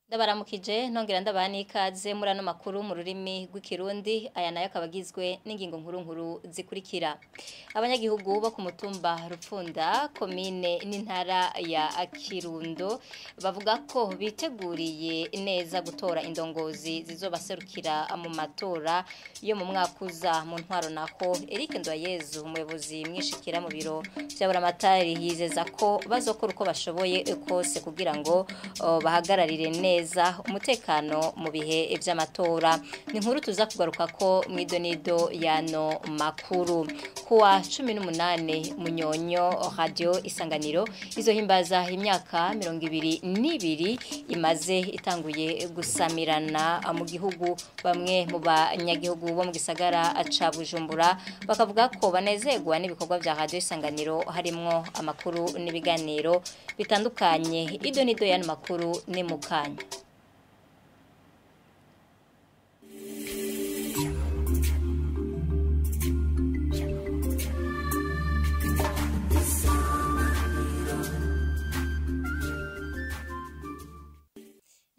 Ndabaramukije ntongera ndabaha n'ikaze muri ano makuru mu rurimi rw'ikirundi, aya nayo akaba agizwe n'ingingo nkuru nkuru zikurikira. Abanyagihugu bo ku mutumba Rupfunda, komine n'intara ya Kirundo, bavuga ko biteguriye neza gutora indongozi zizobaserukira mu matora yo mu mwaka uza. Mu ntwaro naho Eric Ndoyezu, umuyobozi mwishikira mu biro vya Buramatari, yizeza ko bazokora uko bashoboye kose kugira ngo bahagararire neza umutekano mu bihe vy'amatora. Ni nkuru tuza kugaruka ko mwidonido yano makuru. Kuwa 18 Munyonyo, Radio Isanganiro izohimbaza imyaka 22 imaze itanguye gusamirana mu gihugu. Bamwe mu banyagihugu bo mu gisagara ca Bujumbura bakavuga ko banezerwa n'ibikorwa vya Radio Isanganiro, harimwo amakuru n'ibiganiro bitandukanye. Idonido yano makuru ni mukanya.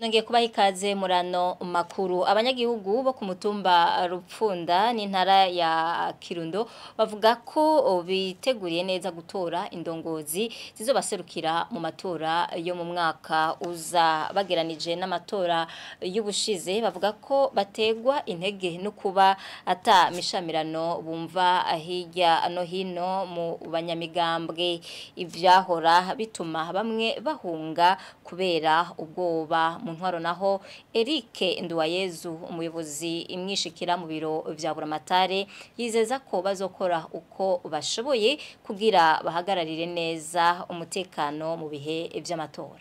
Nongeye kubaha ikaze murano makuru. Abanyagihugu bo ku mutumba Rupfunda n'intara ya Kirundo bavuga ko biteguriye neza gutora indongozi zizobaserukira mu matora yo mu mwaka uza. Bageranije n'amatora y'ubushize, bavuga ko bategwa intege no kuba ata mishamirano bumva hirya no hino mu banyamigambwe, ivyahora bituma bamwe bahunga kubera ubwoba. Mu ntwaro naho Eric Nduwayezu, umuyobozi imwishikira mu biro vya Buramatare, yizeza ko bazokora uko bashoboye kugira bahagararire neza umutekano mu bihe vy'amatora.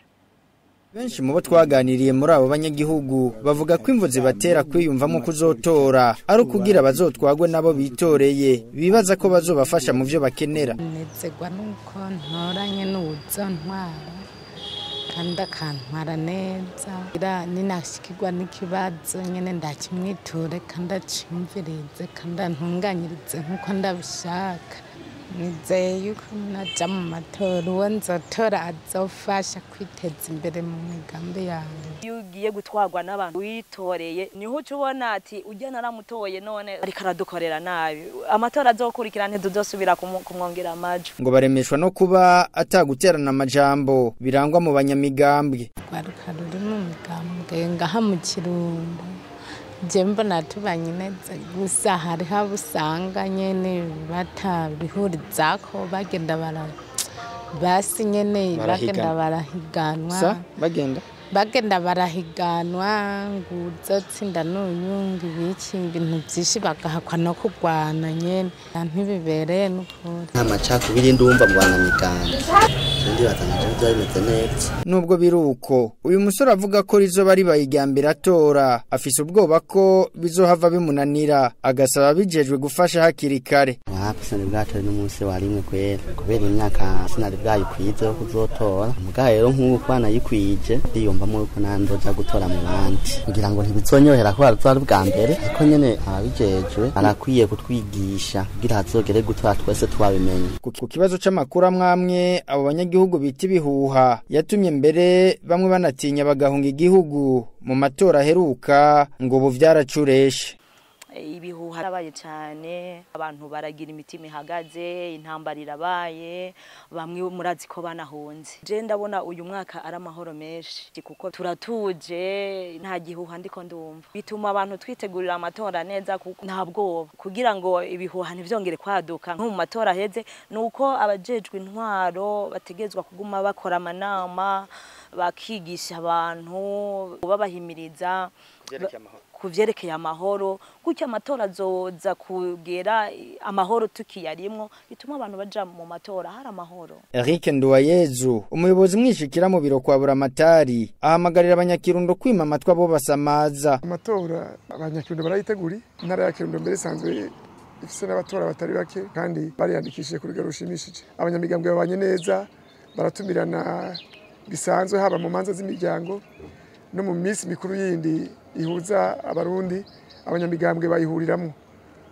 Benshi mu bo twaganiriye muri abo banyagihugu bavuga ko imvo zibatera kwiyumvamo kuzotora ari ukugira bazotwagwe nabo bitoreye, bibaza ko bazobafasha mu vyo bakenera. Nezerwa nuko ntoranye n'uwuzontwara kandi akantwara neza, ninashikirwa n'ikibazo nyene ndakimwiture kandi acimvirize kandi antunganyirize nkuko ndabishaka. Nizeye yuko naja mu matora uwo nzotora azofasha kwiteza imbere mu migambi yanjye. Iyo ugiye gutwarwa n'abantu witoreye, niho uca ubona ati ujya naramutoye none ariko aradukorera nabi, amatora azokurikira ntituzosubira kumwongera amajwi. Ngo baremeshwa no kuba ataguterana amajambo birangwa mu banyamigambwe. Rwaruka ruri mu migambwe ngaha mu Kirundo, je mbona tubanye neza, gusa hariho abo usanga nyene batabihurizako, bagenda bara basi nyene bagenda barahiganwa, bagenda barahiganwa ngo uzotsinda n'uyu ngo ibiki, ibintu vyinshi bagahakwa no kurwana nyene, ntibibereye n'ukuri. Nta macakubiri ndumva mu banyamigambwe, ndibaza nka vyo bimeze neza. Nubwo biruko, uyu musore avuga ko rizoba ribaye irya mbere atora, afise ubwoba ko bizohava bimunanira, agasaba bijejwe gufasha hakiri kare. Wapi sinari bwatore n'umunsi wa rimwe kwera, kubera imyaka sinari bwayikwize yo kuzotora. Mugabo rero nk'ubu ko nayikwije, ndiyumvamo yuko nanzoja gutora mu bandi, kugira ngo ntibizonyohera ko ari ubwa mbere, ariko nyene ababijejwe barakwiye kutwigisha kugira hazogere gutora twese twabimenye. Ku kibazo c'amakuru amwamwe abo banyagihugu bita ibihuha yatumye mbere bamwe banatinya bagahunga igihugu mu matora aheruka, ngo ubu vyaracureshe. Ibihuha barabaye cyane, abantu baragira imitima ihagaze, intambara irabaye, bamwe murazi ko banahunze. Je ndabona uyu mwaka ari amahoro menshi kuko turatuje, nta gihuha ndiko ndumva. Bituma abantu twitegurira amatora neza kuko nta bwoba, kugira ngo ibihuha ntivyongere kwaduka nko mu matora aheze. Nuko abajejwe intwaro bategezwa kuguma bakora amanama, bakigisha abantu, babahimiriza kuvyerekeye amahoro, gutyo amatora azoza kugera amahoro tukiyarimwo, bituma abantu baja mu matora hari amahoro. Eric Nduwayezu, umuyobozi mwishikira mu biro kwa Buramatari, ahamagarira abanyakirundo kwima amatwi abo basamaza. Amatora abanyakirundo barayiteguri, intara ya Kirundo mbere isanzwe ifise n'abatora batari bake kandi bariyandikishije ku rugero rushimishije. Abanyamigambwe babanye neza, baratumirana bisanzwe haba mu manza z'imiryango no mu minsi mikuru yindi ihuza abarundi, abanyamigambwe bayihuriramwo.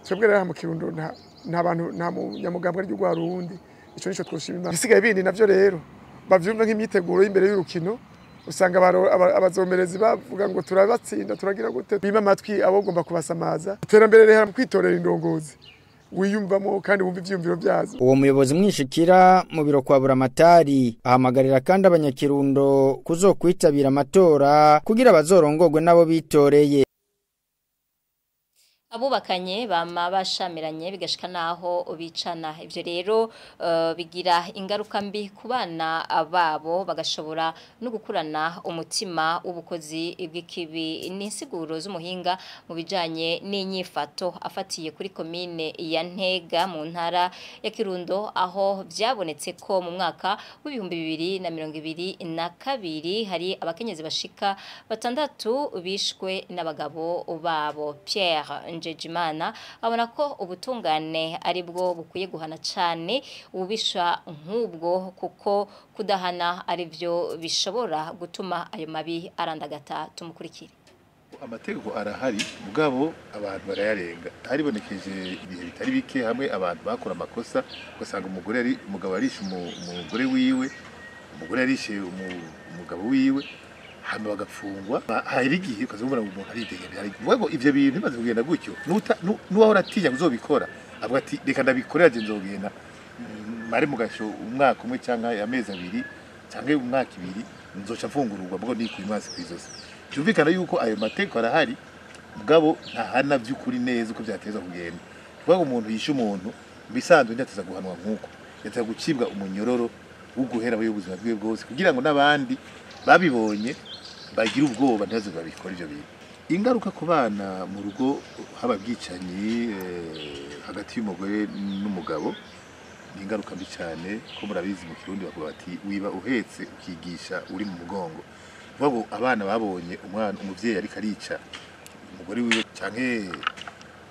Twebwe rero mu Kirundo nta bantu, nta munyamugambwe ari rwa rundi, ico nico twoshima. Bisigaye bindi navyo rero bavyumva nk'imyiteguro y'imbere y'urukino, Usanga abazomerezi bavuga ngo turabatsinda turagira gute, bima amatwi abogomba kubasamaza. Iterambere rihera mu kwitorera indongozi wiyumvamo kandi wumva ivyumviro byazo. Uwo muyobozi mwishikira mu biro kwa Buramatari ahamagarira kandi abanyakirundo kuzokwitabira amatora kugira bazorongogwe nabo bitoreye. Abubakanye bama bashamiranye bigashika naho bicana, ivyo rero bigira ingaruka mbi ku bana babo bagashobora no gukurana umutima w'ubukozi bw'ikibi. N'insiguro z'umuhinga mu bijanye n'inyifato afatiye kuri komine ya Ntega mu ntara ya Kirundo, aho vyabonetse ko mu mwaka w'2022 hari abakenyezi bashika 6 bishwe n'abagabo babo. Pierre Njejimana abona ko ubutungane ari bwo bukwiye guhana cyane ubisha nk'ubwo, kuko kudahana ari byo bishobora gutuma ayo mabi arandagata. Tumukurikire. Amategeko arahari mugabo abantu barayarenga. Haribonekeje ibihe bitari bike hamwe abantu bakora amakosa, ugasanga umugore ari umugabo arishe umugore wiwe, umugore arishe umugabo wiwe, hama bagafungwa. Hari igihe ukazumva ngo umuntu aridegemvya, ariko ivyo bintu bimaze kugenda gutyo nuwahora atinya kuzobikora avuga ati reka ndabikorera je nzogenda mare mu gasho umwaka umwe cyangwa amezi abiri cyangwa umwaka ibiri nzoca mfungururwa mugabo nikuye umwasi kwizose. Byumvikana yuko ayo mategeko arahari mugabo ntahana by'ukuri neza uko byateza kugenda. Kuvuga umuntu yishe umuntu bisanzwe ndateza guhanwa nkuko yateza gucibwa umunyororo w'uguhera w'ubuzima bwiwe bwose, kugira ngo n'abandi babibonye bagira ubwoba ntibaze babikora ivyo bintu. Ingaruka ku bana mu rugo haba bwicanyi hagati y'umugore n'umugabo ni ingaruka mbi cyane, ko murabizi mu Kirundi bavuga bati wiba uhetse ukigisha uri mu mugongo. Kuvuga ngo abana babonye umwana umuvyeyi ariko arica umugore wiwe, canke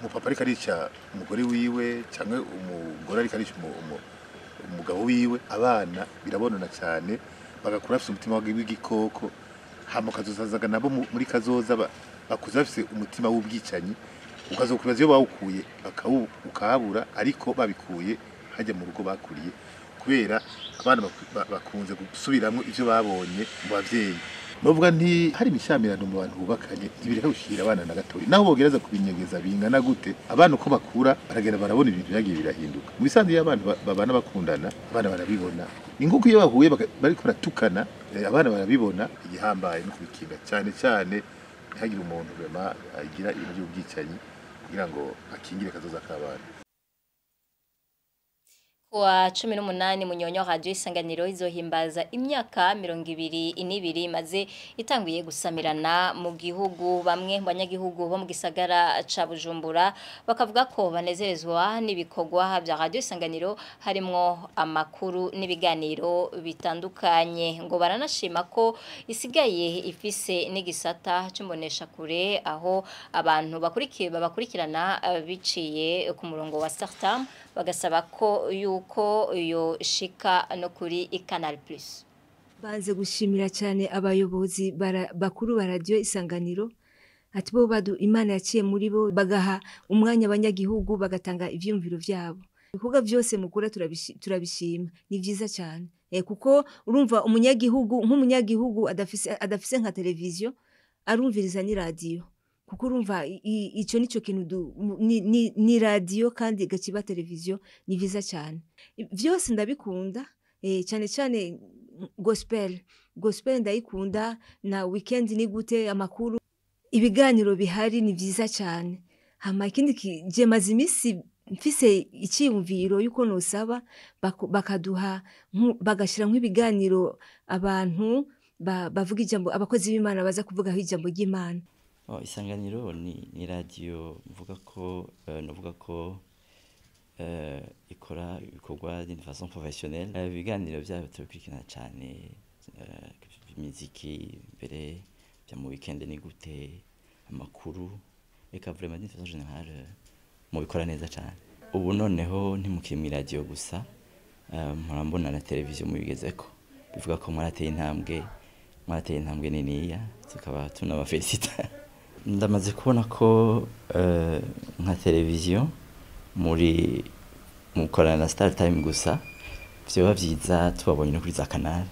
umupapa ariko arica umugore wiwe, canke umugore ariko arica umugabo wiwe, abana birabonona cyane bagakura bafise umutima w'igikoko, hama kazozazaga nabo muri kazoza bakuze bafise umutima w'ubwicanyi, ukazokwibaza iyo bawukuye ukahabura, ariko babikuye hajya mu rugo bakuriye, kubera abana bakunze gusubiramwo ivyo babonye mu bavyeyi. Novuga nti hari imishamirano mu bantu bubakanye ntibireka gushikira abana na gatoya, naho bogereza kubinyegeza bingana gute, abana uko bakura baragenda barabona ibintu byagiye birahinduka. Mu bisanzwe iyo abantu babana bakundana abana barabibona, ni nkuko iyo bahuye bariko baratukana abana barabibona. Igihambaye no kubikinga cyane cyane ntihagire umuntu rema agira ibintu by'ubwicanyi kugira ngo akingire kazoza k'abana. Kuwa 18 Munyonyo Radio Isanganiro izohimbaza imyaka 22 maze itanguye gusamirana mu gihugu. Bamwe mu banyagihugu bo mu gisagara ca Bujumbura bakavuga ko banezerezwa n'ibikorwa bya Radio Isanganiro harimwo amakuru n'ibiganiro bitandukanye, ngo baranashima ko isigaye ifise n'igisata c'imbonesha kure aho abantu babakurikirana biciye ku murongo wa Startam, bagasaba ko yuko yo shika no kuri Canal Plus. Banze gushimira cyane abayobozi bakuru ba Radio Isanganiro, ati bo badu Imana yaciye muri bo bagaha umwanya abanyagihugu bagatanga ivyumviro vyabo. Ibikorwa byose mukora turabishima, ni vyiza cyane. Kuko urumva umunyagihugu nk'umunyagihugu adafise nka televiziyo arumviriza ni radio, kuko urumva ico nico kintu ni radio kandi gaciba televiziyo, ni vyiza cyane. Vyose ndabikunda, cyane cyane gospel ndayikunda, na weekend ni gute amakuru ibiganiro bihari ni vyiza cyane. Hama ikindi je maze imisi mfise icyiyumviro yuko nosaba bakaduha bagashira nk'ibiganiro abantu bavuga ijambo, abakozi b'Imana baza kuvuga ijambo ry'Imana. Isanganiro ni radio mvuga ko novuga ko ikora ibikorwa d'une façon professionnelle. Ibiganiro byabo turabikurikirana cyane, imiziki mbere bya mu weekend ni gute amakuru, eka vraiment d'une façon générale mubikora neza cyane. Ubu noneho ntimukiri mu radio gusa, murambona na televiziyo mubigezeko, bivuga ko mwarateye intambwe niniya, tukaba tunabafelicita. Ndamaze kubona ko nka televiziyo muri mukorana na Star Time gusa, Vyoba vyiza tubabonye no kuri za canal.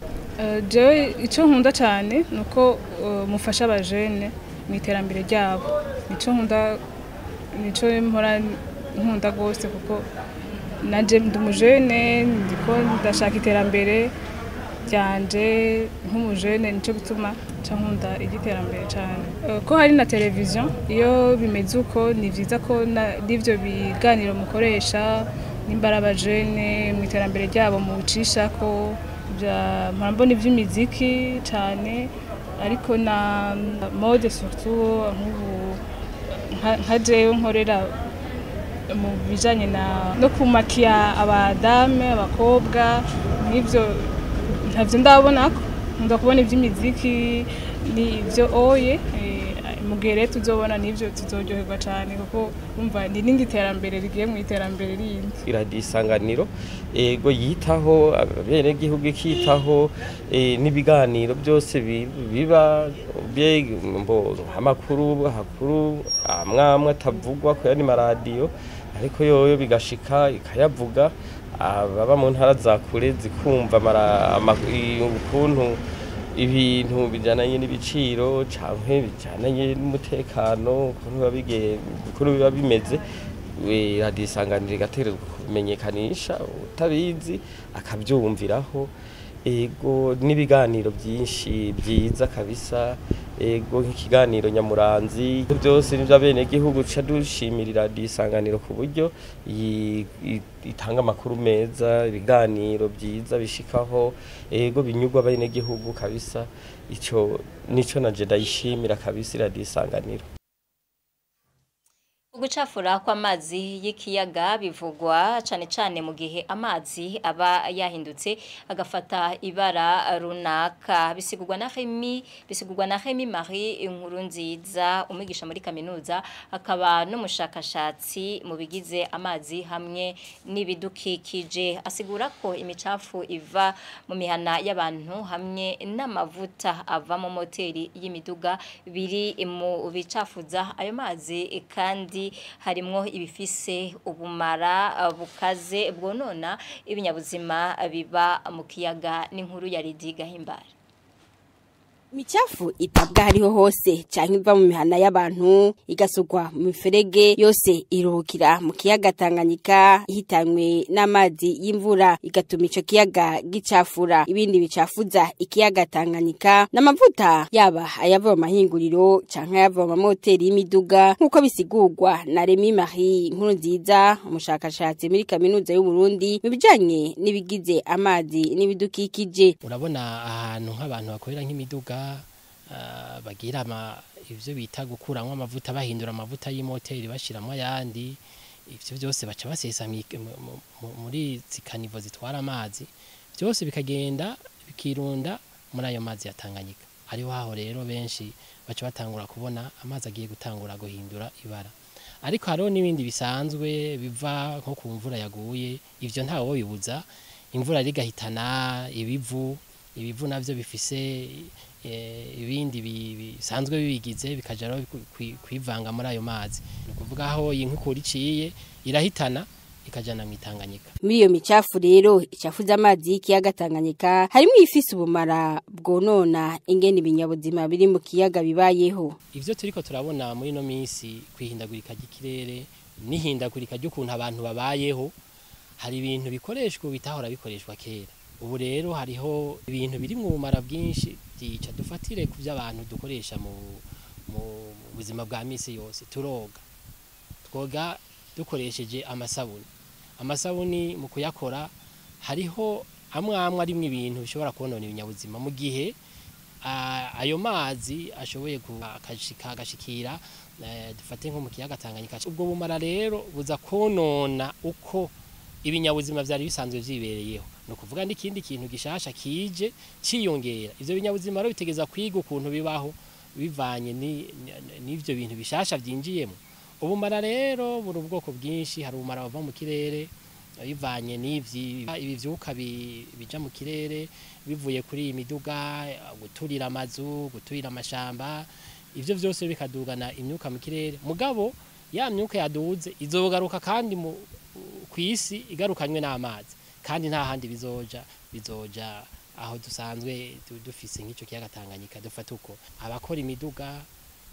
Jewe ico nkunda cyane nuko mufasha abajene mu iterambere ryabo, nico nkunda, nico mpora nkunda gose, kuko nanje ndi umujene, ndiko ndashaka iterambere ryanje nk'umujene, nico gituma nca nkunda igiterambere cyane. Ko hari na televiziyo, iyo bimeze uko ni vyiza ko n'ivyo biganiro mukoresha nimba ari abajene mu iterambere ryabo mucishako. Mpora mbona ivy'imiziki cane, ariko na mode surtout, nk'ubu nka jewe nkorera mu bijanye no kumakiya abadame, abakobwa, n'ivyo ntavyo ndabonako. Nkunda kubona ivy'imiziki n'ivyo oye, mu gihe rero tuzobona n'ivyo tuzoryoherwa cane, kuko umva ni n'indi terambere rigiye mu iterambere rindi. Iradiyo Isanganiro ego yitaho abenegihugu, ikitaho n'ibiganiro byose biba amakuru hakuru amwamwe atavugwa ku yandi maradiyo, ariko yoyo bigashika ikayavuga, ababa mu ntara za kure zikumva ukuntu ibintu bijananye n'ibiciro canke bijananye n'umutekano, ukuntu biba bimeze. Radiyo Isanganiro igategerezwa kumenyekanisha utabizi akabyumviraho. Ego n'ibiganiro byinshi byiza kabisa, ego nk'ikiganiro Nyamuranzi, byose nivyo abenegihugu. Ca dushimira Radiyo Isanganiro ku buryo itanga amakuru meza, ibiganiro byiza bishikaho, ego binyurwa abenegihugu kabisa. Ico nico naje ndayishimira kabisa Radiyo Isanganiro. Ugucafura kw'amazi y'ikiyaga bivugwa cane cane mu gihe amazi aba yahindutse agafata ibara runaka, bisigurwa na Remy Marie Nkurunziza, umwigisha muri kaminuza akaba n'umushakashatsi mu bigize amazi hamwe n'ibidukikije. Asigura ko imicafu iva mu mihana y'abantu hamwe n'amavuta ava mu moteri y'imiduga biri mu bicafuza ayo mazi, kandi harimwo ibifise ubumara bukaze bwonona ibinyabuzima biba mu kiyaga. N'inkuru ya Lydie Gahimbare. Michafu itabwa hariho hose canke iva mu mihana y'abantu igasugwa mu miferege yose iruhukira mu kiyaga Tanganyika ihitanywe n'amazi y'imvura, igatuma ico kiyaga gicafura. Ibindi bicafuza ikiyaga Tanganyika n'amavuta, yaba ayava mu mahinguriro canke ayava mu moteri y'imiduga, nk'uko bisigurwa na Remy Marie Nkurunziza, umushakashatsi muri kaminuza y'u Burundi mu bijanye n'ibigize amazi n'ibidukikije. Urabona ahantu nk'abantu bakorera nk'imiduga bagira ivyo bita gukuramwo amavuta, bahindura amavuta y'imoteri bashiramwo ayandi, ivyo byose baca basesa muri zikanivo zitwara amazi, byose bikagenda bikirunda muri ayo mazi ya Tanganyika. Ariho aho rero benshi baca batangura kubona amazi agiye gutangura guhindura ibara. Ariko hariho n'ibindi bisanzwe biva nko ku mvura yaguye, ivyo ntawe bibuza, imvura rigahitana ibivu, ibivu navyo bifise ibindi bisanzwe bibigize bikaja rero kwivanga muri ayo mazi. Ni ukuvuga aho inkukura iciye irahitana ikajana mu Tanganyika. Muri iyo micafu rero icafuza amazi y'ikiyaga Tanganyika harimo ifise ubumara bwonona ingene ibinyabuzima biri mu kiyaga bibayeho. Ivyo turiko turabona muri ino minsi kwihindagurika ry'ikirere n'ihindagurika ry'ukuntu abantu babayeho, hari ibintu bikoreshwa bitahora bikoreshwa kera. Ubu rero hariho ibintu biri mu bumara bwinshi byica. Dufatire ku by'abantu dukoresha mu buzima bwa misi yose, turoga, twoga dukoresheje amasabuni. Amasabuni mu kuyakora hariho amwe amwe arimwo ibintu bishobora konona ibinyabuzima, mu gihe ayo mazi ashoboye agashikira dufate nko mu kiyaga Tanganyika. Ubwo bumara rero buza konona uko ibinyabuzima vyari bisanzwe vyibereyeho. No kuvuga n'ikindi kintu gishasha kije ciyongera, ivyo binyabuzima rero bitegeza kwiga ukuntu bibaho bivanye n'ivyo bintu bishasha vyinjiyemo. Ubumara rero buri ubwoko bwinshi, hari ubumara buva mu kirere bivanye n'ivyi ibi vyuka bija mu kirere bivuye kuri iyi miduga, guturira amazu, guturira amashamba, ivyo vyose bikadugana imyuka mu kirere. Mugabo ya myuka yaduze izogaruka kandi kwisi igarukanywe n'amazi. Kandi nta handi bizoja, bizoja aho dusanzwe dufise nk'ico kiyaga Tanganyika. Dufata uko abakora imiduga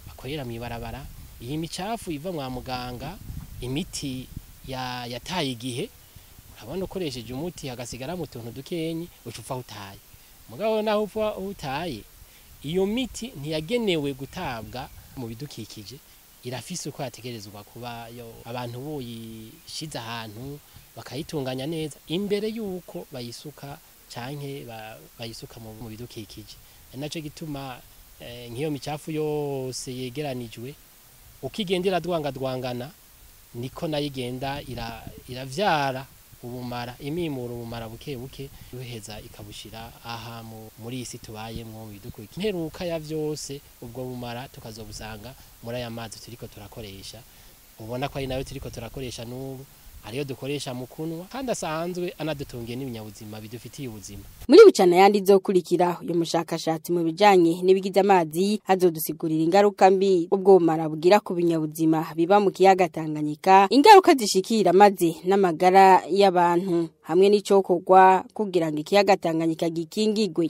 bakorera mw'ibarabara, iyi micafu iva mwa muganga, imiti yataye igihe, urabona ukoresheje umuti hagasigara mu tuntu dukenyi, uca upfa utaye. Mugabo naho upfa utaye, iyo miti ntiyagenewe gutabwa mu bidukikije, irafise uko yategerezwa kuba yo abantu boyishize ahantu bakayitunganya neza imbere yuko bayisuka canke bayisuka mu bidukikije. Naco gituma nk'iyo micafu yose yegeranijwe, uko igenda dwanga niko nayo igenda iravyara ubumara, imimura ubumara buke buke, buheza ikabushira aha muri iyi si tubayemwo mu bidukikije. Imperuka ya vyose, ubwo bumara tukazobusanga muri aya mazi turiko turakoresha, ubona ko ari nayo turiko turakoresha n'ubu, ariyo dukoresha mu kunwa, kandi asanzwe anadutungiye n'ibinyabuzima bidufitiye ubuzima. Muri bucana yandi izokurikira, uyu mushakashatsi mu bijanye n'ibigize amazi azodusigurira ingaruka mbi ubwo bumara bugira ku binyabuzima biba mu kiyaga Tanganyika, ingaruka zishikira amazi n'amagara y'abantu, hamwe n'icokorwa kugira ngo ikiyaga Tanganyika gikingigwe.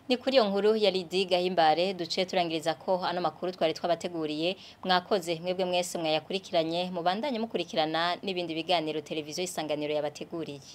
Ni kuri iyo nkuru ya Lydie Gahimbare duce turangiriza ko ano makuru twari twabateguriye. Mwakoze mwebwe mwese mwayakurikiranye, mubandanye mukurikirana n'ibindi biganiro televiziyo Isanganiro yabateguriye.